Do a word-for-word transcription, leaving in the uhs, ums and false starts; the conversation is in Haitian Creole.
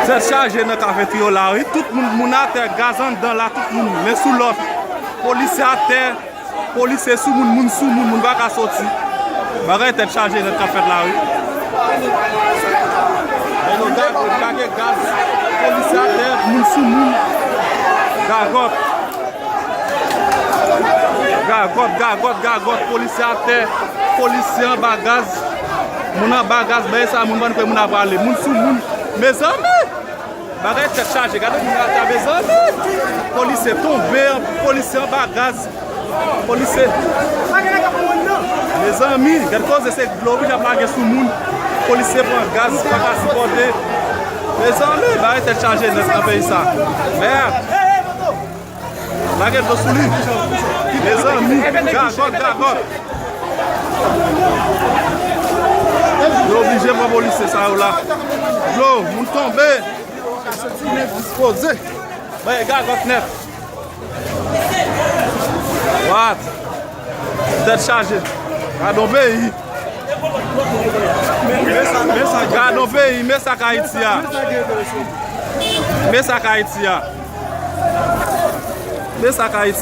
Tèt chaje nan Kafetriyal la, wi. Tout moun, moun atè, gaz anndan la, tout moun, men sou lòt. Polisye atè, polisye sou moun, moun sou moun, moun pa ka soti. Bagay tèt chaje nèt k ap fèt la, wi. Men nou gade, gade gaz, polisye atè, moun sou moun. Gagòt. Gagòt, gagòt, gagòt, polisye atè, polisye anba gaz. Moun anba gaz, bagay sa, moun bann kwè moun ap ale. Moun sou moun. Mezanmi! Bagay tèt chaje, gade moun atè, mezanmi! Polisye tonbe, polisye anba gaz. Polisye. Mezanmi, gade koze se dlo wi ap lage sou moun. Polisye pran gaz, pa ka sipòte. Mezanmi, bagay tèt chaje nèt nan peyi sa. Mèd. Lage dlo sou li. Mezanmi, gagòt, gagòt. Yo oblije pran polisye sa yo la. Dlo, moun tonbe. Dispoze. Bay gagòt nèt. What? Tèt chaje. Gade yon peyi. Gade yon peyi, men sa k Ayiti a. Men sa k Ayiti a. Men sa k Ayiti.